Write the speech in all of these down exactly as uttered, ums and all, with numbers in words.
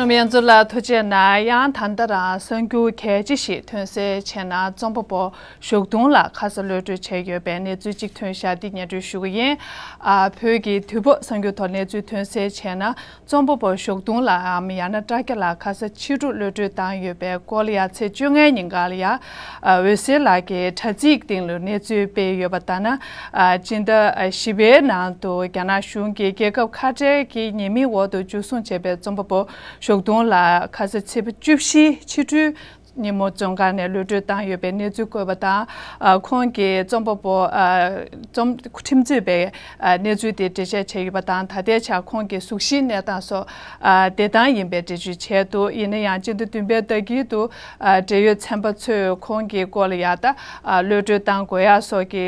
ནམ་ཡང་ཚོ་ལ་ཐུགས་རྗེ་གནང་། ཡང་ད་ལྟ་རང་གསར་འགྱུར་གལ་ཆེ་ཞིག་ཐོན་གསལ་བྱས་ན། རྩོམ་པ་པོ་ཞོགས་དུང་ལགས་ཁ་ས་གློད་གྲོལ་བྱས་ཡོད་པའི་གནས་ཚུལ་གཅིག་ཐོན་ཤག་འདི་སྙན་སྒྲོན་ཞུ་གི་ཡིན། ཨ། བོད་ཀྱི་དུས་བབ་གསར་འགྱུར་ཐོག་གནས་ཚུལ་ཐོན་གསལ་བྱས་ན། རྩོམ་པ་པོ་ཞོགས་དུང་ལགས་འམ་ཡང་ན་བཀྲ་རྒྱ་ལགས་ཁ་ས་ཕྱི་དྲོ་གློད་གྲོལ་བཏང་ཡོད་པའི་སྐོར་ལ་ཡ། ཚེས་བཅོ་ལྔའི་ཉིན་ག་ལ་ཡ། ཨ། འོད་ཟེར་ལགས་ཀྱིས་དྲ་ཚིགས་སྟེང་ལ་གནས་ཚུལ་སྤེལ་ཡོད་པ་ལྟར་ན། ཨ། སྤྱི་ཟླ་བཞི་པའི་ནང་དུ་རྒྱ་ནག་གཞུང་གིས་རྒྱལ་ཁབ་ཁ་བྲལ་གྱི་ཉེས་མིང་འོག་ཏུ་འཇུ་བཟུང་བྱས་པའི་རྩོམ་པ་པོ་ཞོགས་དུང་ལགས་ཁ་ས་ཚེས་པ་བཅུ་བཞི་ཕྱི་དྲོའི་ཉིན་མོ་བཙོན་ཁང་ནས་གློད་གྲོལ་བཏང་ཡོད་པའི་གནས་ཚུལ་བཀོད་པ་དང་། ཨ། ཁོང་གིས་རྩོམ་པ་པོ། ཨ། རྩོམ་ཁྲིམས་རྩོད་པའི། ཨ། གནས་ཚུལ་དེ་འགྲེལ་བཤད་བྱས་ཡོད་པ་དང་། ད་ལྟའི་ཆར་ཁོང་གི་གཟུགས་གཞིའི་གནས་སྟངས་སོགས། ཨ། བདེ་ཐང་ཡིན་པའི་འགྲེལ་བརྗོད་བྱས་འདུག་ཡིན་ན་ཡང་སྤྱི་ཟླ་བདུན་པའི་ཟླ་དཀྱིལ་དུ། ཨ། འབྲེལ་ཡོད་ཚན་པ་ཚོས་ཁོང་གི་སྐོར་ལ་ཡ་ད། ཨ། གློད་གྲོལ་བཏང་དགོས་ཡ་སོགས་ཀྱི་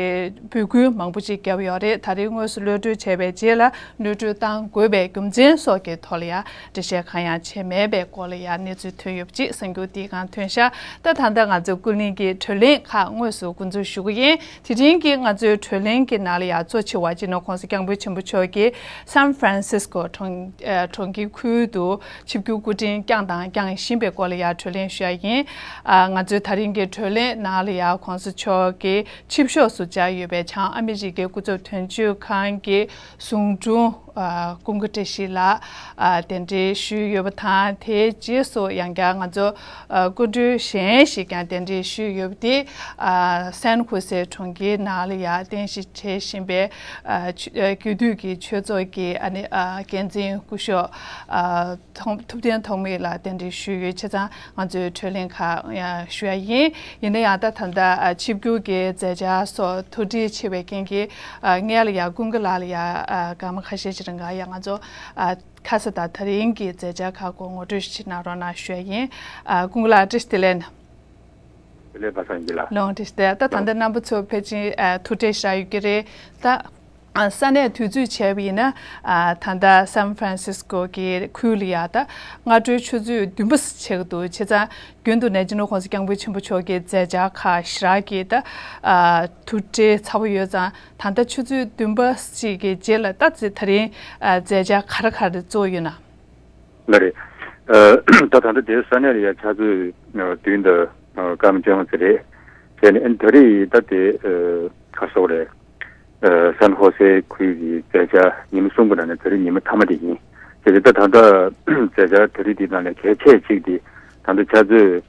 འབོད་སྐུལ་མང་པོ་ཅིག་བརྒྱབ་ཡོད་རེད། ད་རེས་དངོས་སུ་གློད་གྲོལ་བྱས་པའི་རྗེས་ལ་གློད་གྲོལ་བཏང་དགོས་པའི་རྒྱུ་མཚན་སོགས་ཀྱི་ཐོག་ལ་ཡ་འགྲེལ་བཤད་གང་ཡང་བྱས་མེད་པའི་སྐོར་ལ་ཡ་གནས་ཚུལ་ཐོན་ཡོད་པ་ཅིག་གསར་འགྱུར་འདིའི་སྒང་ཐོན་ཤག་ད་ད་ལྟ་ང་ཚོ་ཀུན་གླེང་གི་བགྲོ་གླེང་ཁག་དངོས་སུ་འགོ་འཛུགས་ཞུ་གི་ཡིན། དེ་རིང་གི་ང་ཚོའི་བགྲོ་གླེང་གི་ནང་ལ་ཡ་གཙོ་ཆེ་བ་སྤྱི་ནོར་༸གོང་ས་༸སྐྱབས་མགོན་ཆེན་པོ་མཆོག་གིས་སན་ཧྥ་རན་སིས་ཀོ་གྲོང་། ཨ། གྲོང་ཁྱེར་ཁུལ་དུ་ཆིབས་བསྒྱུར་སྐུ་ཕྲེང་བསྐྱངས་དང་བསྐྱང་བཞིན་པའི་སྐོར་ལ་ཡ་བགྲོ་གླེང་ཞུ་ཡ་ཡིན། ཨ། ང་ཚོའི་ད་རིང་གི་བགྲོ་གླེང་ནང་ལ་ཡ་༸གོང་ས་མཆོག་གི་ཆིབས་ཞབས་སུ་བཅར་ཡོད་པའི་བྱང་ཨ་མི་རི་ཀའི་སྐུ་ཚབ་དོན་གཅོད་ཁང་གི་ཟུང་དྲུང་། ཨ། ཀུན་དགའ་བཀྲ་ཤིས་ལགས། ཨ། གདན་འདྲེན་ཞུས་ཡོད་པ་དང་། དེའི་རྗེས་སུ་ཡང་བསྐྱར་ང་ཚོ། ཨ། སྐུ་མགྲོན་གཞན་ཞིག་ཀྱང་གདན་འདྲེན་ཞུས་ཡོད་པ་དེ། ཨ། སན་ཧོ་སེ་གྲོང་ཁྱེར་ནང་ལ་ཡ་རྟེན་གཞི་བྱེད་བཞིན་པའི། ཨ། ཆོས། ཨ། རྒྱུད་སྟོད་ཀྱི་ཆོས་ཚོགས་ཀྱི། ཨ་ནི། ཨ། འགན་འཛིན་སྐུ་ཞབས། ཨ། ཐོགས། ཐུབ་བསྟན་ཐོགས་མེད་ལགས་གདན་འདྲེན་ཞུས་ཡོད། བྱས་ཙང་ང་ཚོའི་བགྲོ་གླེང་ཁག་ཡང་ཞུ་ཡ་ཡིན། ཡིན་ན་ཡང་ད་ད་ལྟ། ཨ། ཆིབས་བསྒྱུར་གྱི་མཛད་འཆར་སོགས་ཐུགས་འདྲིས་ཆེ་བའི་རྐྱེན་གྱིས། ཨ། སྔོན་ལ་ཡ་ཀུན་དགའ་ལགས་ལ་ཡ། ཨ། སྐར་མ་ཁ་ཤས་ཤིག་རིང་ག་ཡ་ང་ཚོ། ཨ། ཁ་ས་དང་ད་རིང་གི་མཛད་འཆར་ཁག་སྐོར་ངོ་སྤྲོད་ཞིག་གནང་རོགས་གནང་ཞུ་ཡ་ཡིན། ཨ། ཀུན་དགའ་ལགས་བཀྲ་ཤིས་བདེ་ལེགས། བདེ་ལེགས་པ་སངས་རྒྱས་ལགས། ལོངས་བཀྲ་ཤིས་བདེ་ལེགས། ད་ད་ལྟ་རྣམ་པ་ཚོ་ཕལ་ཆེར། ཨ། ཐུགས་འཕྲད་བཞག་ཡོད་ཀྱི་རེད་ད། ཨ། ས་གནས་དུས་ཚོད་བྱས་པ་ཡིན་ན། ཨ། ད་ལྟ་སན་ཧྥ་རན་སིས་ཀོ་གི་ཁུལ་ལ་ཡ་ད་སྔ་དྲོའི་ཆུ་ཚོད་བདུན་པ་ཆགས་ཀྱི་འདུག་བྱས་ཙང་རྒྱུན་དུ་ནས་སྤྱི་ནོར་༸གོང་ས་༸སྐྱབས་མགོན་ཆེན་པོ་མཆོག་གི་མཛད་འཆར་ཁག་ཞེ་དྲག་གི་ད། ཨ། ཐུགས་འཕྲད་ཚ་པོ་ཡོད་ཙང་། ད་ལྟ་ཆུ་ཚོད་བདུན་པ་ཞིག་གི་རྗེས་ལ་ད་ད་རིང་། ཨ། མཛད་འཆར་ག་རེ་ག་རེ་གཙོ་བོ་ཡོད་ན། ལགས་རེད། ཨ། ད་ད་ལྟ་དེ་ས་གནས་ལ་ཡ་ཆུ་ཚོད། ཨ། བདུན་དང་། ཨ། སྐར་མ་བཅོ་ལྔ་ཙམ་རེད། བྱས་ནས་ཨ་ནི་ད་རེས་ད་དེ། ཨ། ག་རེ་ཟེར་དགོས་རེད། ཨ། སན་ཧོ་སེ་ཁུལ་གྱི་མཛད་འཆར་ཉི་མ་གསུམ་གྱི་ནང་ནས་ད་རེས་ཉི་མ་མཐའ་མ་དེ་ཡིན། དེ་རེད། ད་ད་ལྟ་མཛད་འཆར་ད་རེས་དེའི་ནང་ནས་གལ་ཆེ་གཅིག་དེ་ད་ལྟ་ཆུ་ཚོད།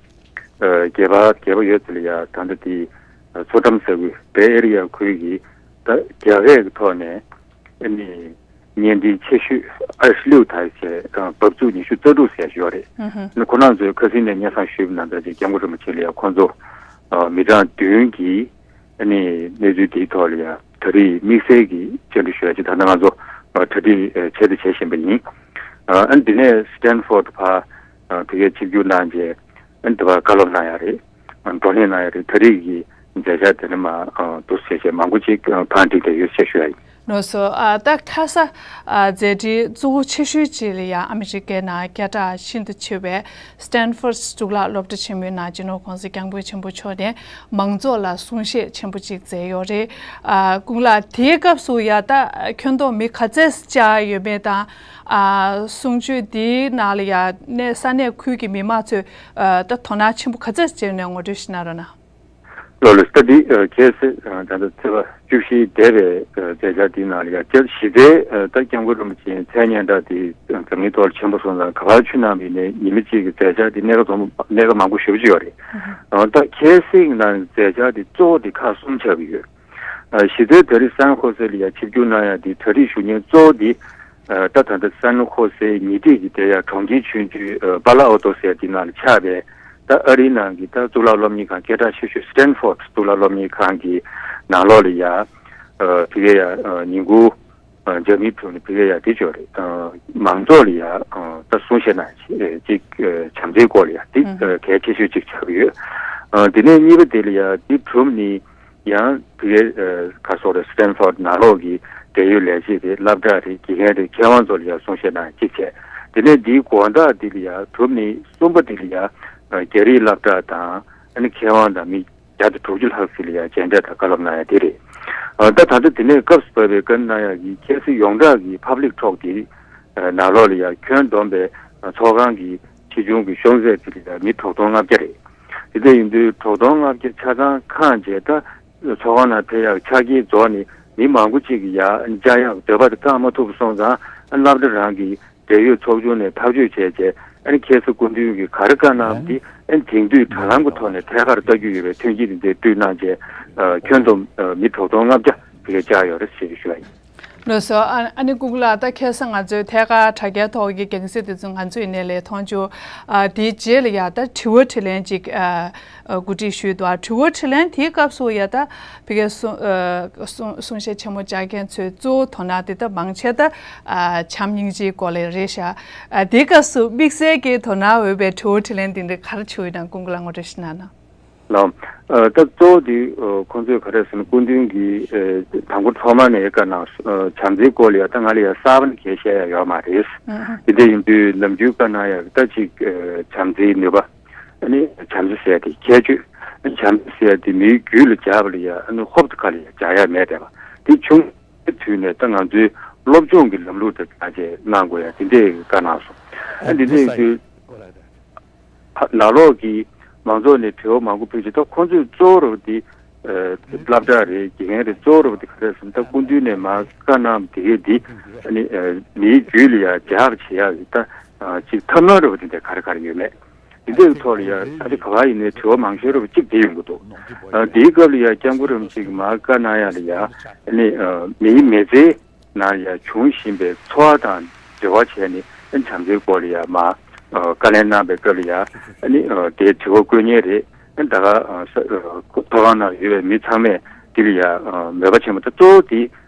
ཨ། བརྒྱད་པ་བརྒྱད་པ་ཡོལ་ཙམ་ལ་ཡ་ད་ལྟ་དེ། ཨ། མཚོ་འགྲམ་ས་ཁུལ་བེ་ཨེ་རི་ཡ་ཁུལ་གྱི་ད་རྒྱ་སྐད་ཀྱི་ཐོག་ནས། ཨ་ནི། བརྙན་འཕྲིན་ཆེ་ཤོས་ཨར་ཤི་ལིའུ་ཐའི་ཟེར། ཨ། བབས་ཚུགས་ཉི་ཤུ་རྩ་དྲུག་ཟེར་ཞིག་ཡོད་རེད། ཨ་ནི་ཁོ་རང་ཚོས་ཁ་སང་ནས་སྙན་སེང་ཞུས་པ་ནང་ལྟར་ཅིག་སྐྱབས་མགོན་རིན་པོ་ཆེ་ལ་ཡ་ཁོང་ཚོ། ཨ། མི་གྲངས་བདུན་གྱིས། ཨ་ནི་གནས་ཚུལ་འདིའི་ཐོག་ལ་ཡ་ད་རེས་དམིགས་བསལ་གྱི་བཅར་འདྲི་ཞུ་ཡ་ཅིག་ད་ལྟ་ང་ཚོ། ཨ། གྲ་སྒྲིག་བྱས་དང་བྱེད་བཞིན་པ་ཡིན། ཨ། ཨ་ནི་དེ་ནས་སི་ཏན་ཧྥོར་ཕར། ཨ། ཕ་གིར་ཆིབས་བསྒྱུར་གནང་རྗེས། ཨ་ནི་དེ་བར་བཀའ་སློབ་གནང་ཡ་རེད། ཨ། བགྲོ་གླེང་གནང་ཡ་རེད། ད་རེས་ཀྱི་མཛད་འཆར་དེ་ནི་མ། ཨ། འདུག་སེ་བྱས་མང་པོ་ཅིག། ཨ། བང་བསྒྲིགས་བསྡད་ཡོད་ཅེས་ཞུ་ཡ་ཡིན། ལགས་སོ། ཨ། ད་ཁ་ས། ཨ། མཛད་འཕྲིན་གཙོ་བོ་ཆེ་ཤོས་ཅིག་ལ་ཡང་ཨ་མི་རི་ཀའི་ནང་སྐད་གྲགས་ཤིན་ཏུ་ཆེ་བའི་སི་ཏན་ཧྥོར་གཙུག་ལག་སློབ་གྲྭ་ཆེན་མོའི་ནང་སྤྱི་ནོར་༸གོང་ས་༸སྐྱབས་མགོན་ཆེན་པོ་མཆོག་ནས་མང་ཚོགས་ལ་གསུང་བཤད་ཆེན་པོ་ཅིག་མཛད་ཡོད་རེད། ཨ། ཀུན་ལགས་དེའི་སྐབས་སུ་ཡ་ད་ཁྱོན་བསྡོམས་མི་ག་ཚད་བཅར་ཡོད་མེད་དང་། ཨ། གསུང་ཆོས་འདིའི་ནང་ལ་ཡ་གནས། ས་གནས་ཁུལ་གྱི་མི་མང་ཚོས། ཨ། ད་དོ་སྣང་ཆེན་པོ་ག་ཚད་བྱས་ནས་ངོ་སྤྲོད་ཞིག་གནང་རོགས་གནང་། ལགས་ལགས། ད་འདི། ཨ། གལ་སྲིད། ཨ། ད་ལྟ་ཚེས་པ་བཅུ་བཞི་འདས་པའི། ཨ། མཛད་འཆར་འདིའི་ནང་ལ་ཡ་གལ་སྲིད་གཞི་རྩའི། ཨ། ད་སྐྱབས་མགོན་རིན་པོ་ཆེའི་མཚན་སྙན་གྲགས་དེ་འཛམ་གླིང་ཐོག་ལ་ཆེན་པོ་སོང་ཙང་ག་པར་ཕྱིན་ནའང་ཡིན་ནའི་ཉི་མ་གཅིག་གི་མཛད་འཆར་དེ་གནད་འགག་འཛོམས། གནད་འགག་མང་པོ་ཞེ་པོ་ཅིག་ཡོད་རེད། ཨ། ད་གལ་སྲིད་ནང་མཛད་འཆར་དེ་གཙོ་བོ་དེ་ཁག་གསུམ་ཆགས་ཀྱི་ཡོད། ཨ། གཞི་རྩའི་ད་རེས་སན་ཧོ་སེ་ལ་ཡ་ཆིབས་བསྒྱུར་གནང་ཡ་དེ་གྲ་སྒྲིག་ཞུ་མཁན་གཙོ་བོ་དེ། ཨ། ད་ད་ལྟ་སན་ཧོ་སེ་ཉེ་འཁྲིས་ཀྱི་དེ་ཡ་གྲོང་ཁྱེར་ཆུང་ཆུང་། ཨ། པ་ལ་ཨོ་ཏོ་ཟེར་དེ་ནང་ལ་ཆགས་པའི་ད་ཨ་རིའི་ནང་གི་ད་གཙུག་ལག་སློབ་གཉེར་ཁང་སྐད་གྲགས་ཆེ་ཤོས་སི་ཏན་ཧྥོར་གཙུག་ལག་སློབ་གཉེར་ཁང་གི་ནང་ལོགས་ལ་ཡ། ཨ། ཕ་གིར་ཡ། ཨ། ཉིན་གུང་། ཨ། འཇར་མན་གྲུ་ནས་ཕ་གིར་ཡ་དེ་ཅིག་ཡོད་རེད། ཨ། མང་ཚོགས་ལ་ཡ། ཨ། ད་གསུང་བཤད་གནང་ཡ་ཅིག། ཨ། བྱམས་བརྩེའི་སྐོར་ལ་ཡ་དེ། ཨ། གལ་ཆེ་ཤོས་ཅིག་ཆགས་ཀྱི་ཡོད། ཨ། དེ་ནས་གཉིས་པ་དེ་ལ་ཡ་དེ་གྲུབ་ནས། ཡང་དེ་གའི། ཨ། ག་རེ་ཟེར་དགོས་རེད། སི་ཏན་ཧྥོར་ནང་ལོགས་ཀྱི་འབྲེལ་ཡོད་ལས་བྱེད་རེད། སློབ་གྲྭ་རེད། དགེ་རྒན་རེད། མཁས་དབང་ཚོ་ལ་ཡང་གསུང་བཤད་གནང་གཅིག་བྱས། དེ་ནས་འདིའི་དགོང་དག་འདི་ལ་ཡང་གྲུབ་ནས་གསུམ་པ་འདི་ལ་ཡང་། ཨ། རྒྱ་རིགས་སློབ་གྲྭ་དང་། ཨ་ནི་མཁས་དབང་དང་མི་བརྒྱ་དང་དྲུག་ཅུ་ལྷག་ཙམ་ལ་ཡང་མཇལ་འཕྲད་དང་བཀའ་སློབ་གནང་ཡ་དེ་རེད། ཨ། ད་ད་ལྟ་དེ་ནས་སྐབས་སུ་བབས་པའི་བཀའ་གནང་ཡ་གི་གལ་སྲིད་ཡོངས་གྲགས་ཀྱི་ཕབ་ལིག་ཐོག་དེ། ཨ། ནང་ལོགས་ལ་ཡང་ཁྱོན་བསྡོམས་པའི་ ཚོགས་ཁང་གི་ཆེ་ཆུང་གི་གཞུང་ཚད་དེ་ལ་ཡང་མི་དྲུག་སྟོང་ལྔ་བརྒྱ་རེད། དེ་འདྲ་ཡིན་དུས་དྲུག་སྟོང་ལྔ་བརྒྱ་ཆ་ཚང་ཁེངས་བྱས། ད་ཚོགས་ཁང་ནང་ཕེབས་ཡག་ཆ་རྐྱེན་རྫོགས་ནས་མི་མང་པོ་ཅིག་གིས་ཡར་བཅར་ཡག་འདོད་པ་དེ་བསྐང་མ་ཐུབ་པ་སོང་ཙང་། སློབ་གྲྭ་རང་གི་འབྲེལ་ཡོད་ཚོགས་ཆུང་ནས་ཐག་གཅོད་བྱས་རྗེས། ཨ་ནི་ཁ་སང་སྐུ་མདུན་གྱིས་ག་རེ་བཀའ་གནང་དེ་ཨ་ནི་དེང་དུས་དྲ་ལམ་གྱི་ཐོག་ནས་ཐད་ཀར་ལྟ་རྒྱུ་ཡོད་པའི་མཐུན་རྐྱེན་དེ་འདྲ་བསྐྲུན་གནང་རྗེས། ཨ། ཁྱོན་བསྡོམས་ཨ་མི་དྲུག་སྟོང་ལྔ་བརྒྱ་དེ་ག་བཅར་ཡོད་རེད་ཞེས་ཞུ་བ་ཡིན། ལགས་སོ། ཨ་ཨ་ནི་སྐུ་ངོ་ལགས། ད་ཁ་སང་ང་ཚོའི་ཐད་ཀར་དྲ་རྒྱའི་ཐོག་གི་རྒྱང་སྲིང་དེ་ཚོ་ང་ཚོ་ཡིན་ནའི་ལས་མཐོང་བྱུང་། ཨ་དེའི་རྗེས་ལ་ཡ་ད་དྲི་བ་དྲིས་ལན་ཅིག་ཨ་ཨ་གོ་སྒྲིག་ཞུས་འདུག་ཨ་དྲི་བ་དྲིས་ལན་དེའི་སྐབས་སུ་ཡ་ད་ཕ་གིའི་གསུང་ཨ་གསུང་གསུང་བཤད་ཆེན་མོ་བཅར་མཁན་ཚོའི་གཙོ་བོ་དོ་སྣང་དེ་ད་མང་ཆེ་ད་ཨ་བྱམས་སྙིང་རྗེའི་སྐོར་ལ་རེད་ཤག་ཨ་དེའི་སྐབས་སུ་དམིགས་བསལ་གྱི་དོ་སྣང་འོས་པའི་དྲི་བ་དྲིས་ལན་དེ་འདྲ་ག་རེ་བྱུང་ཡོད་ན་སྐུ་ངོ་ལགས་ངོ་སྤྲོད་ཞིག་གནང་ན། ལགས། ཨ་ད་གཙོ་བོ་དེ་ཨ་ཁོང་ཚོས་ག་རེ་ཟེར་ན། སྐུ་མདུན་གྱིས་ཨ་དང་པོ་ཐོག་མ་ནས་བཀའ་གནང་། ཨ་བྱམས་བརྩེའི་སྐོར་ལ་ཡ་ད་ང་ལ་ཡ་གསར་པ་ནས་གང་ཡང་བཤད་ཡ་ཡོད་མ་རེད། ཨ་ཧ། དེ་འདྲ་ཡིན་དུས་ནམ་རྒྱུན་བཀའ་གནང་ཡ་ད་ཅིག་ཨ་བྱམས་བརྩེའི་ནུས་པ། ཨ་ནི་བྱམས་བརྩེ་ཟེར་ཡ་དེ་ཁྱད་ཆོས། བྱམས་བརྩེ་ཟེར་ཡ་དེ་མིའི་རྒྱུད་ལ་སྦྱར་བ་ལ་ཡ་ཨ་ནི་ཧོབ་ཏེ་ཁ་ལ་ཡ་སྦྱར་ཡ་མེད་བསྡད་པ་དེ་བྱུང་། དུས་ནས་ད་ང་ཚོའི་སློབ་སྦྱོང་གི་ལམ་ལུགས་དེ་ད་ཅིག་གནང་དགོས་ཡ་དེ་འདྲའི་བཀའ་གནང་སོང་། ཨ་འདི་འདྲ་ཡིན་དུས། ནང་ལོགས་ཀྱི་མང་ཚོགས་ནས་དྲི་བ་མང་པོ་ཕུལ་ཅིག་ད་ཁོང་ཚོས་གཙོ་བོ་རུ་དེ་ཨ་སློབ་གྲྭ་རེད། དགེ་རྒན་རེད། གཙོ་བོ་རུ་དེ་ག་རེ་ཟེར་ན། ད་སྐུ་མདུན་ནས་མར་བཀའ་གནང་དེ་གས་དེ་ཨ་ནི་ཨ་མིའི་རྒྱུད་ལ་ཡ་འཇགས་པ་བྱེད་ཡག་གི་ད་ཨ་ཅིག་ཐབས་ལམ་རུ་དེ་འདྲ་ག་རེ་ག་རེ་ཡོད་མེད། དེ་འདྲའི་ཐོག་ལ་ཡ་ད་ལྟ་ག་པར་ཡིན་ནའི་དྲི་བ་མང་ཤོས་རུ་གཅིག་དེ་ཡོང་གི་འདུག་ཨ་དེའི་སྐབས་ལ་ཡ་སྐྱབས་མགོན་རིན་པོ་ཆེ་གིས་མར་བཀའ་གནང་ཡག་ལ་ཡ་ཨ་ནི་ཨ་མིའི་མི་ཚེའི་ནང་ཡ་བྱུང་བཞིན་པའི་འཚོ་བ་དང་འབྲེལ་བ་བྱས་ནས་ཨ་བྱམས་བརྩེའི་སྐོར་ལ་ཡ་མར་ཨ་བཀའ་ལན་གནང་བའི་སྐབས་ལ་ཡ་ཨ་ནི་ཨ་དེའི་དྲི་བ་བཀོད་མཁན་རེད། ཨ་ད་ག་ཨ་ས་ཨ་ཐོག་ཁང་ནང་ཡོད་པའི་མི་ཚང་མས་དེ་ལ་ཡ་ཨ་མོས་པ་ཆེན་པོ། ད་གཙོ་བོ་དེ་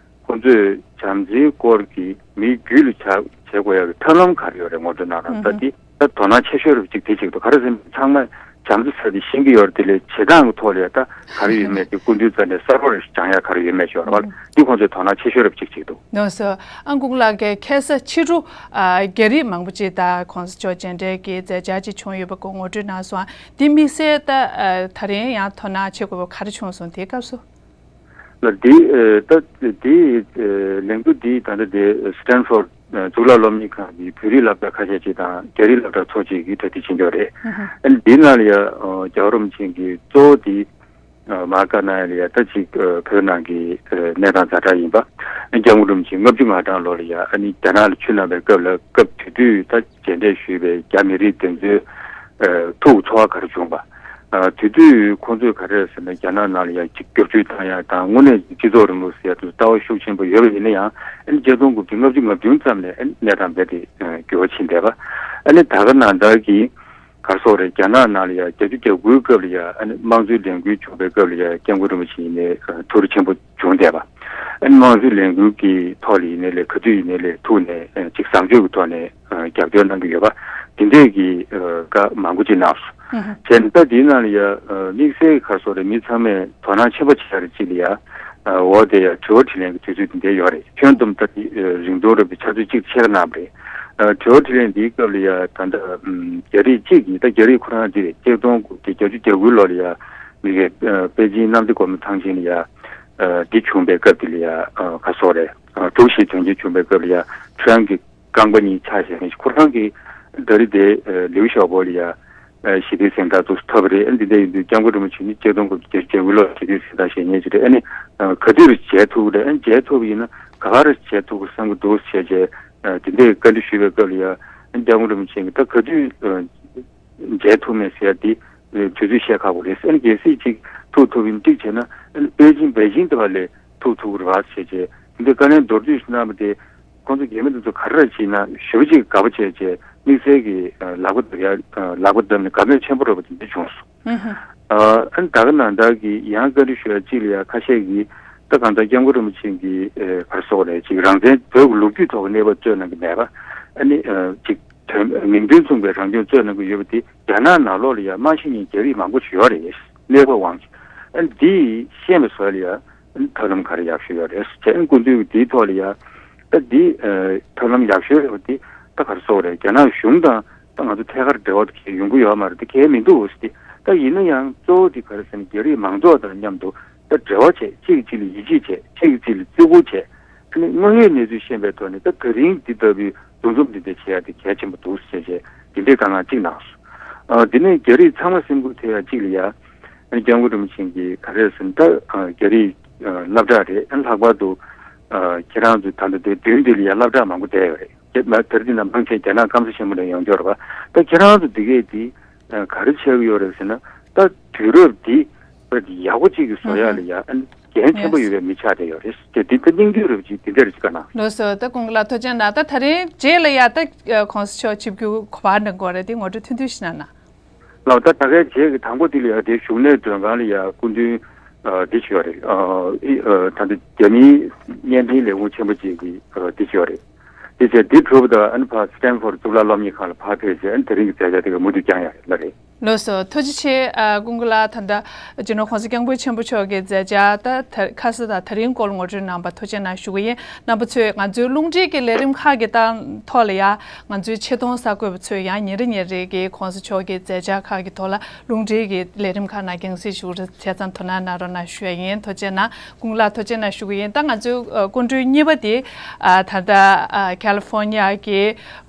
ཁོང་ཚོས་བྱམས་བརྩེའི་སྐོར་གྱི་མིའི་རྒྱུད་ལ་བྱ་བྱེད་དགོས་ཡག་གི་ཐབས་ལམ་ག་རེ་ཡོད་རེད། ངོ་སྤྲོད་གནང་རོགས། ད་དེ་ད་དོ་སྣང་ཆེ་ཤོས་རུ་གཅིག་དེ་གཅིག་འདུག་ག་རེ་ཟེར་ན་ཚང་མ་བྱམས་བརྩེ་ཟེར་དེ་ཤེས་ཀྱི་ཡོད་རེད། དེ་ལས་བྱེད་སྟངས་ཀྱི་ཐོག་ལ་ཡ་ད་ག་རེ་ཡོད་མེད་དེ་སྐུ་མདུན་རྩ་ནས་གསལ་པོ་རེ་སྦྱང་ཡག་ག་རེ་ཡོད་མེད་ཤོད་རོགས། འདི་ཁོང་ཚོས་དོ་སྣང་ཆེ་ཤོས་རུ་གཅིག་གཅིག་འདུག་ལགས་སོ། ཨ་སྐུ་ངོ་ལགས་ཀྱིས་ཁ་སང་ཕྱི་དྲོ་ཨ་རྒྱ་རིགས་མང་པོ་ཅིག་དང་གོང་ས་མཆོག་མཇལ་འཕྲད་ཀྱི་མཛད་འཆར་ཅིག་བྱུང་ཡོད་པ་སྐོར་ངོ་སྤྲོད་གནང་སོང་། འདི་དམིགས་བསལ་ད་ཨ་ད་རིང་ཡང་དོ་སྣང་བྱེད་དགོས་པ་ག་རེ་བྱུང་སོང་། དེའི་སྐབས་སུ། ལ་འདི་ཨ་ད་འདི་ཨ་ལས་འགུལ་འདི་ད་ལྟ་དེ་སི་ཊན་ཕོར་ཌི་གཙུག་ལག་སློབ་གཉེར་ཁང་གི་བོད་རིགས་སློབ་གྲྭ་ཁ་ཤས་ཅིག་དང་རྒྱ་རིགས་སློབ་གྲྭ་ཚོ་གཅིག་གིས་གྲ་སྒྲིག་བྱེད་ཀྱི་ཡོད་རེད། ཨ་ནི་འདི་ནང་ལ་ཡ་ཨ་རྒྱལ་བ་རིན་པོ་ཆེ་གིས་གཙོ་བོ་འདི་ཨ་མར་བཀའ་གནང་ཡ་ལ་ཡ་ད་ཅིག་ཨ་བོད་ནང་གི་ཨ་གནས་སྟངས་ཛ་དྲག་ཡིན་པ། ཨ་སྐྱབས་མགོན་རིན་པོ་ཆེ་ལྔ་བཅུ་ང་གྲངས་ལོ་ལ་ཡ་ཨ་ནི་རྒྱ་ནག་ལ་ཆིབས་གནང་བའི་སྐབས་ལ་སྐབས་དེ་དུས་ད་མཇལ་འཕྲད་ཞུས་པའི་རྒྱ་མི་རིགས་དེ་ཚོའི་ཨ་ཐུགས་ཚོར་བ་ག་རེ་བྱུང་པ། ཨ་དེ་དུས་ཁོང་ཚོས་ག་རེ་ཟེར་ན། རྒྱ་ནག་ནང་ལ་ཡང་ཅིག་བསྒྱུར་བཅོས་བཏང་ཡ་དང་དངོས་གནས་སྤྱི་ཚོགས་རིང་ལུགས་ཟེར་ཡ་དེ་ལྟ་བ་ཤུགས་ཆེན་པོ་ཡོད་པ་ཡིན་ན་ཡང་། ཨ་ནི་ཆིག་སྟོང་དགུ་བརྒྱ་ལྔ་བཅུ་ང་བདུན་ཙམ་ནས་ཨ་ནི་གནས་སྟངས་རྦད་དེ་འགྱུར་བ་ཕྱིན་བསྡད་པ། ཨ་ནི་ད་ག་ནང་ལྟར་གྱི་ག་རེ་ཟེར་དགོས་རེད། རྒྱ་ནག་ནང་ལ་ཡང་བརྒྱད་ཅུ་གྱ་དགུའི་སྐབས་ལ་ཡང་ཨ་ནི་དམངས་གཙོའི་ལས་འགུལ་བྱུང་བའི་སྐབས་ལ་ཡང་སྐྱབས་མགོན་རིན་པོ་ཆེ་ཡིན་ནའི་ཐུགས་རེ་ཆེན་པོ་བྱུང་བསྡད་པ། ཨ་ནི་དམངས་གཙོའི་ལས་འགུལ་གྱི་ཐོག་ལ་ཡིན་ནའི་ལས་ག་དུས་ཡིན་ནའི་ལས་ཐུགས་ནས་ཅིག་བཟང་སྤྱོད་ཀྱི་ཐོག་ནས་རྒྱབ་སྐྱོར་གནང་གི་ཡོད་པ། དེ་འདྲས་ཀྱི་བཀའ་མང་པོ་ཅིག་གནང་སོང་། བྱས་ན་ད་དེའི་ནང་ལ་ཡ་དམིགས་བསལ་ག་རེ་ཟེར་དགོས་རེད། མི་ཚང་མས་དོ་སྣང་ཆེན་པོ་བྱེད་ཡ་རེད་ཅིག་ལ་ཡ། འོ་དེ་ཡ་དྲི་བ་དྲིས་ལན་གྱི་དུས་ཚོད་དེ་འདྲས་ཡོད་རེད། ཁྱོན་བསྡོམས་ད་དེ་རིང་ཐུང་རེད་པའི་ཆུ་ཚོད་གཅིག་ཕྱེད་ཀ་གནང་བ་རེད། དྲི་བ་དྲིས་ལན་འདིའི་སྐབས་ལ་ཡ་ད་ལྟ་རྒྱ་རིགས་གཅིག་གིས། ད་རྒྱ་རིགས་ཁོ་རང་འདི་རེད། ཆིག་སྟོང་དགུ་བརྒྱ་བརྒྱད་ཅུ་གྱ་དགུ་ལོ་ལ་ཡ་མི་གའི་པེ་ཅིང་གནམ་བདེ་སྒོ་མོ་ཐང་ཆེན་ལ་ཡ་འདི་བྱུང་བའི་སྐབས་དེ་ལ་ཡ་ག་རེ་ཟེར་དགོས་རེད། དྲུག་བཞི་དོན་རྐྱེན་བྱུང་བའི་སྐབས་ལ་ཡ་ཁྲོན་གྱི་རྐང་པ་གཉིས་ཆག་བཞག་མཁན་ཞིག་ཁོ་རང་གིས་ད་རེས་དེ་ལིའུ་ཞའོ་པོ་ལ་ཡ་ཞི་བདེའི་གཟེངས་རྟགས་འདུག་ཐོབ་པ་རེད། འདི་འདྲ་ཡིན་དུས་སྐྱབས་མགོན་རིན་པོ་ཆེ་ནི་ཆིག་སྟོང་དགུ་བརྒྱ་བརྒྱད་ཅུ་གྱ་དགུ་ལོར་ཞི་བདེའི་གཟེངས་རྟགས་བཞེས་མཁན་ཞིག་རེད། ཨ་ནི་ག་དུས་མཇལ་ཐུབ་ཀྱི་རེད། ཨ་ནི་མཇལ་ཐུབ་པ་ཡིན་ན་ག་པར་མཇལ་ཐུབ་ཀྱི་བསམ་གྱི་འདུག་ཟེར་བྱས་དེ་འདྲའི་བཀའ་འདྲི་ཞུས་པའི་སྐབས་ལ་ཡ། ཨ་ནི་སྐྱབས་མགོན་རིན་པོ་ཆེ་གིས་ད་ག་དུས་མཇལ་ཐུབ་མེད་ཟེར་ཡ་དེ་དུས་ཚོད་བཤད་ཁག་པོ་རེད། ཨ་ནི་གལ་སྲིད་ཅིག་ཐུག་ཐུབ་ཡིན་གཅིག་བྱས་ན། ཨ་ནི་པེ་ཅིང་པེ་ཅིང་དེ་བ་ལས་ཐུག་ཐུབ་ཀྱི་རེད་བ་ཟེར་བྱས་དེ་འདྲའི་བཀའ་ལན་མདོར་བསྡུས་ཤིག་གནང་བ་དེ། ཁོང་ཚོ་རྒྱ་མི་དེ་ཚོ་ག་རེ་བྱས་ན་ཞེ་པོ་ཅིག་དགའ་པོ་བྱས་བྱས་དམིགས་བསལ་གྱི་ལག་པ་བརྡབ་ཡ། ལག་པ་བརྡབ་ནས་དགའ་མོས་ཆེན་པོ་རེད་པ་དེ་འདྲ་བྱུང་སོང་། ཨ་ནི་ད་ག་ནང་ལྟར་གྱི་ཡང་བཀའ་འདྲི་ཞུ་ཡ་གཅིག་ལ་ཡ་ཁ་ཤས་ཀྱིས་ད་གང་ལྟར་སྐྱབས་མགོན་རིན་པོ་ཆེ་གིས་ག་རེ་ཟེར་དགོས་རེད། ཅིག་རང་བཙན་བོད་ཀྱི་ལོ་རྒྱུས་ཐོག་གི་གནས་བབ་རྩོད་གནང་གི་མེད་པ། ཨ་ནི་ཅིག་དོན་མིང་དོན་མཚུངས་པའི་རང་སྐྱོང་རྩོད་གནང་གི་ཡོད་པ་དེ་རྒྱ་ནག་ནང་ལོགས་ལ་ཡ་མ་ཤེས་མཁན་རྒྱ་རིགས་མང་པོ་ཞིག་ཡོད་རེད། གནས་བབ་དབང་གིས། ཨ་ནི་འདི་ཤེས་པའི་བཟོ་ལ་ཡ་ཐབས་ལམ་ག་རེ་ཡག་ཤོས་ཡོད་རེད་ཟེར་བྱས། ཨ་ནི་སྐུ་མདུན་གྱིས་འདིའི་ཐོག་ལ་ཡ། ད་འདི་ཨ་ཐབས་ལམ་ཡག་ཤོས་རེད་པ་འདི་ད་ག་རེ་ཟེར་དགོས་རེད། རྒྱ་ནག་གཞུང་དང་ད་ང་ཚོ་ཐད་ཀར་འབྲེལ་བ་དེ་གས་ཡོང་གི་ཡོད་མ་རེད། དེ་གས་མི་འདུག་ཟེར་ཏེ། ད་ཡིན་ན་ཡང་གཙོ་བོ་དེ་ག་རེ་ཟེར་ན། རྒྱ་རིགས་མང་ཚོགས་དང་མཉམ་དུ་ད་འབྲེལ་བ་བྱས། གཅིག་གིས་གཅིག་ལ་ཡིད་ཆེས་བྱས། གཅིག་གིས་གཅིག་ལ་བརྩི་བཀུར་བྱས། ཨ་ནི་དངོས་ཡོད་གནས་ཚུལ་ཤེས་པའི་ཐོག་ནས་ད་དེ་རིང་འདི་ལྟ་བུའི་ འདུ་འཛོམས་འདི་འདྲ་བྱེད་ཡ་དེ་གལ་ཆེན་པོ་འདུག་ཟེར་བྱས་དེ་འདྲའི་དཀའ་ངལ་གཅིག་གནང་སོང་། ཨ་དེ་ནས་རྒྱ་རིགས་ཚང་མ་སེམས་ཁུར་ཐེབས་ཡ་གཅིག་ལ་ཡ། ཨ་ནི་སྐྱབས་མགོན་རིན་པོ་ཆེ་གིས་ག་རེ་ཟེར་ན་ད་ཨ་རྒྱ་རིགས་ཨ་སློབ་གྲྭ་རེད། ཨ་ནི་ལྷག་པར་དུ་ཨ་ཁྱེད་རང་ཚོ་ད་ལྟ་དེ་མདུན་དེ་ལ་ཡ་སློབ་གྲྭ་མང་པོ་བསྡད་ཡོད་རེད། ད་དེ་རིང་འདི་ན་མང་ཆེ་རྒྱ་ནག་སྐམ་ས་ཆེན་པོ་ནས་ཡོང་གི་ཡོད་རེད་པ། ད་ཁྱེད་རང་ཚོ་འདི་གས་དེ་ཨ་ག་རེ་བྱེད་ཀྱི་ཡོད་རེད་ཟེར་ན་ད་དུས་རབས་འདི་ཡག་པོ་གཅིག་གི་བཟོ་ཡ་ལ་ཡ་ཨ་ནི་འགན་ཆེན་པོ་ཡོད་པའི་མི་ཆགས་བསྡད་ཡོད་རེད། དེ་འདི་ད་སྙིང་བསྡུས་རབ་ཅིག་འདི་འདྲ་རེ་ཅིག་བཀའ་གནང་། ལགས་སོ། ད་སྐུ་ངོ་ལགས་ཐུགས་རྗེ་གནང་། ད་ད་རེས་རྗེས་ལ་ཡ་ད་གོང་ས་མཆོག་ཆིབས་བསྒྱུར་ག་པར་གནང་དགོས་རེད། དེ་ངོ་སྤྲོད་ཐུང་ཐུང་ཞིག་གནང་ན། ལགས། ད་ད་གའི་རྗེས་ཀྱི་དང་པོ་དེ་ལ་ཡ་དེ་བཞུགས་གནས་མགྲོན་ཁང་ལ་ཡ་སྐུ་མདུན་ཨ་འདི་བྱས་ཡོད་རེད། ཨ་ཨི་ཨ་ད་ལྟ་རྒྱ་མིའི་བརྙན་འཕྲིན་ལས་ཁུངས་ཆེན་པོ་ཅིག་གིས་ཨ་འདི་བྱས་ཡོད་རེད། དེ་བྱས་འདི་གྲུབ་ད་ཨ་ནི་ཕར་སི་ཏན་ཕོར་གཙུག་ལག་སློབ་གཉེར་ཁང་ལ་ཕར་ཕེབས་བྱས་ཨ་ནི་དེ་རིང་གི་མཛད་འཆར་དེ་ག་མུ་མཐུད་བསྐྱང་ཡ་རེད་ལ་རེད། ལགས་སོ། ཐུགས་རྗེ་ཆེ། ཨ་སྐུ་ངོ་ལགས་ད་ལྟ་སྤྱི་ནོར་༸གོང་ས་༸སྐྱབས་མགོན་ཆེན་པོ་མཆོག་གི་མཛད་འཆར་ད་ད་ཁ་ས་དང་ད་རིང་སྐོར་ངོ་སྤྲོད་གནང་བ་ཐུགས་རྗེ་གནང་ཞུ་གི་ཡིན། རྣམ་པ་ཚོས་ང་ཚོའི་རླུང་འཕྲིན་གྱི་ལས་རིམ་ཁག་གི་ཐོག་ལ་ཡང་ང་ཚོའི་ཆེད་གཏོང་གསར་འགོད་པ་ཚོས་ཡང་ཉིན་རེ་ཉིན་རེ་གི་༸གོང་ས་མཆོག་གི་མཛད་འཆར་ཁག་གི་ཐོག་ལ་རླུང་འཕྲིན་གྱི་ལས་རིམ་ཁག་ནང་རྒྱང་སྲིང་ཞུ་རེ་བྱས་ཙང་དོ་སྣང་གནང་རོགས་གནང་ཞུ་ཡ་ཡིན། ཐུགས་རྗེ་གནང་། སྐུ་ངོ་ལགས་ཐུགས་རྗེ་གནང་ཞུ་གི་ཡིན། ད་ང་ཚོའི་ཨ་སྐུ་མགྲོན་གཉིས་པ་དེ་ཨ་ད་ལྟ་ཨ་ཁ་ལི་ཧྥོར་ནི་ཡ་གི་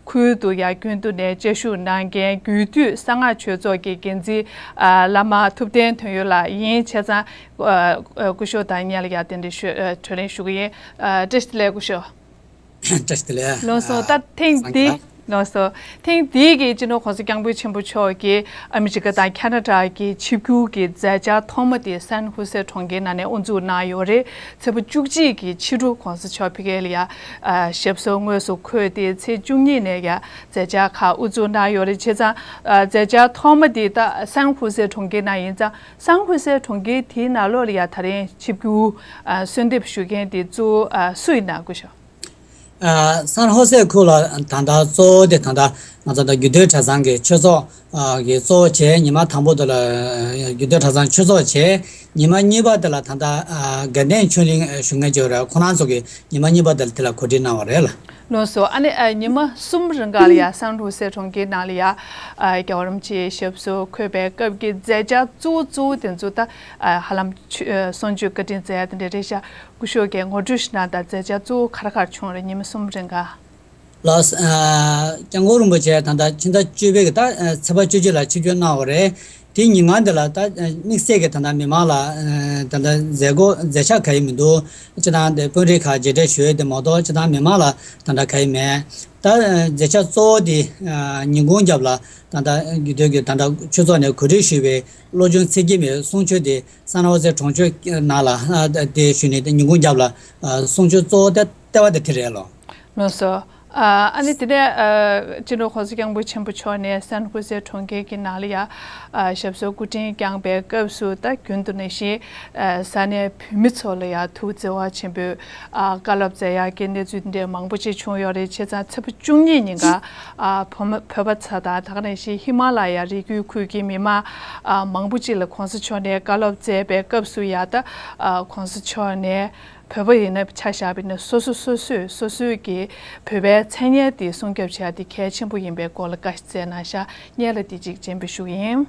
ཁུལ་དུ་ཡང་རྒྱུན་དུ་ནས་བཅའ་བཞུགས་གནང་མཁན་རྒྱུད་སྟོད་གསང་སྔགས་ཆོས་ཚོགས་ཀྱི་འགན་འཛིན་ཨ་བླ་མ་ཐུབ་བསྟན་དོན་ཡོད་ལགས་ཡིན། བྱས་ཙང་ཨ་ཨ་སྐུ་ཞབས་དང་སྔོན་ལ་ཡང་རྟེན་འབྲེལ་ཞུ་ཨ་གྲོས་གླེང་ཞུ་གི་ཡིན། ཨ་བཀྲ་ཤིས་བདེ་ལེགས་སྐུ་ཞབས། བཀྲ་ཤིས་བདེ་ལེགས། ལགས་སོ། ད་ཐེངས་འདི་ལགས་སོ། ཐེངས་འདིའི་གི་སྤྱི་ནོར་༸གོང་ས་༸སྐྱབས་མགོན་ཆེན་པོ་མཆོག་གིས་ཨ་མི་རི་ཀ་དང་ཁ་ན་ཌ་གི་ཆིབས་བསྒྱུར་གྱི་མཛད་འཆར་ཐོག་མ་དེ་སན་ཧུ་སེ་གྲོང་ཁྱེར་ནང་ནས་དབུ་འཛུགས་གནང་ཡོད་རེད། ཚེས་པ་བཅུ་གཅིག་གི་ཕྱི་དྲོ་༸གོང་ས་མཆོག་ཕ་གི་ལ་ཡ་ཨ་ཞབས་སོར་དངོས་སུ་འཁོད་དེ་ཚེས་བཅུ་གཉིས་ནས་ཡ་མཛད་འཆར་ཁག་དབུ་འཛུགས་གནང་ཡོད་རེད། བྱས་ཙང་ཨ་མཛད་འཆར་ཐོག་མ་དེ་ད་སན་ཧུ་སེ་གྲོང་ཁྱེར་ནང་ཡིན་ཙང་སན་ཧུ་སེ་གྲོང་ཁྱེར་དེའི་ནང་ལོགས་ལ་ཡ་ད་རིང་ཆིབས་བསྒྱུར་ཨ་གསོལ་འདེབས་ཞུ་མཁན་དེ་གཙོ་བོ་ཨ་སུ་ཡིན་ན་སྐུ་ཞབས། ཨ་སན་ཧོ་སེ་ཁུལ་ལ་ད་ལྟ་གཙོ་བོ་དེ་ད་ལྟ་ང་ཚོ་ད་རྒྱུད་སྟོད་གྲྭ་ཚང་གི་ཆོས་ཚོགས་ཨ་གི་གཙོ་བོ་བྱས། ཉི་མ་དང་པོ་དེ་ལ་རྒྱུད་སྟོད་གྲྭ་ཚང་ཆོས་ཚོགས་བྱས། ཉི་མ་གཉིས་པ་དེ་ལ་ད་ལྟ་ཨ་དགའ་ལྡན་ཆོས་གླིང་ཨ་བཞུགས་མཁན་ཅིག་ཡོད་རེད། ཁོ་རང་ཚོ་གིས་ཉི་མ་གཉིས་པ་དེ་ལ་དེ་ལ་གོ་སྒྲིག་གནང་བ་རེད་ལ། ལགས་སོ། ཨ་ནི་ཨ་ཉི་མ་གསུམ་རིང་ག་ལ་ཡ་སན་ཧུ་སེ་གྲོང་ཁྱེར་ནང་ལ་ཡ་ཨ་རྒྱལ་བ་རིན་པོ་ཆེའི་ཞབས་སོར་འཁོད་པའི་སྐབས་ཀྱི་མཛད་འཆར་གཙོ་བོ་གཙོ་བོ་དེ་ཚོ་ད་ཨ་ཧ་ལམ་ཆོས་ཨ་གསུང་ཆོས་བཀའ་དྲིན་སྩལ་ཡ་དེ་འདྲ་རེད་ཤག་སྐུ་ཞབས་ཀྱིས་ངོ་སྤྲོད་ཞིག་གནང་དང་། མཛད་འཆར་གཙོ་བོ་ག་རེ་ག་རེ་བྱུང་རེད། ཉི་མ་གསུམ་རིང་ག་ལགས། ཨ་སྐྱབས་མགོན་རིན་པོ་ཆེ་ད་ལྟ་ཕྱི་ཟླ་བཅུ་པའི་གི་ད་ཨ་ཚེས་པ་བཅུ་གཅིག་ལ་ཆིབས་བསྒྱུར་གནང་བ་རེད། དེའི་ཉིན་གང་དེ་ལ་ད་ཨ་དམིགས་བསལ་གྱི་ད་ལྟ་མི་མང་ལ་ཨ་ད་ལྟ་མཛད་སྒོ་མཛད་འཆར་གང་ཡང་མི་འདུག་སྤྱིར་བཏང་དེ་དཔོན་རིགས་ཁག་མཇལ་འཕྲད་ཞུ་ཡས་དེ་མ་གཏོགས་སྤྱིར་བཏང་མི་མང་ལ་ད་ལྟ་གང་ཡང་མེད། ད་ཨ་མཛད་འཆར་གཙོ་བོ་དེ་ཨ་ཉིན་གུང་རྒྱབ་ལ་ད་ལྟ་རྒྱུད་སྟོད་ཀྱི་ད་ལྟ་ཆོས་ཚོགས་ནས་གོ་སྒྲིག་ཞུས་པའི་བློ་ཆུང་ཚེ་སྐྱིད་མའི་གསུང་ཆོས་དེ་སན་ཧོ་སེ་གྲོང་ཆོས་ནང་ལ་ཨ་དེ་ཞུས་ནས་དེ་ཉིན་གུང་རྒྱབ་ལ་ཨ་གསུང་ཆོས་གཙོ་བོ་དེ་ལྟེ་བ་དེ་དེ་རེད་ལོ། ལགས་སོ། ཨ་ཨ་ནི་དེ་ནས་ཨ་སྤྱི་ནོར་༸གོང་ས་༸སྐྱབས་མགོན་ཆེན་པོ་མཆོག་ནས་སན་ཧུ་སེ་གྲོང་ཁྱེར་གྱི་ནང་ལ་ཡ་ཨ་ཞབས་སོར་སྐུ་ཕྲེང་བསྐྱངས་པའི་སྐབས་སུ་ད་རྒྱུན་དུ་ནང་བཞིན་ཨ་ས་གནས་བོད་མི་ཚོ་ལ་ཡ་ཐུགས་བརྩེ་བ་ཆེན་པོས་ཨ་བཀའ་སློབ་སྩལ་ཡག་གི་གནས་ཚུལ་འདི་འདྲ་མང་པོ་ཅིག་བྱུང་ཡོད་རེད། བྱས་ཙང་ཚེས་པ་བཅུ་གཉིས་ཉིན་ཀ་ཨ་བོད་མ་བོད་པ་ཚོ་དང་ད་ག་ནང་བཞིན་ཧི་མ་ལ་ཡ་རི་རྒྱུད་ཁུལ་གྱི་མི་མང་ཨ་མང་པོ་ཅིག་ལ་༸གོང་ས་མཆོག་ནས་བཀའ་སློབ་སྩལ་བའི་སྐབས་སུ་ཡ་ད་ཨ་༸གོང་ས་མཆོག་ནས་བོད་པ་ཡིན་ན་ཆ་བཞག་པ་ཡིན་ན་སོ་སོ་སོ་སོས་སོ་སོའི་གི་བོད་པའི་མཚན་སྙན་དེ་སྲུང་སྐྱོབ་བྱེད་ཡ་དེ་གལ་ཆེན་པོ་ཡིན་པའི་སྐོར་ལ་བཀའ་སྩལ་གནང་ཤག་སྔོན་ལ་དེ་གཅིག་སྤྱན་འབུལ་ཞུ་གི་ཡིན།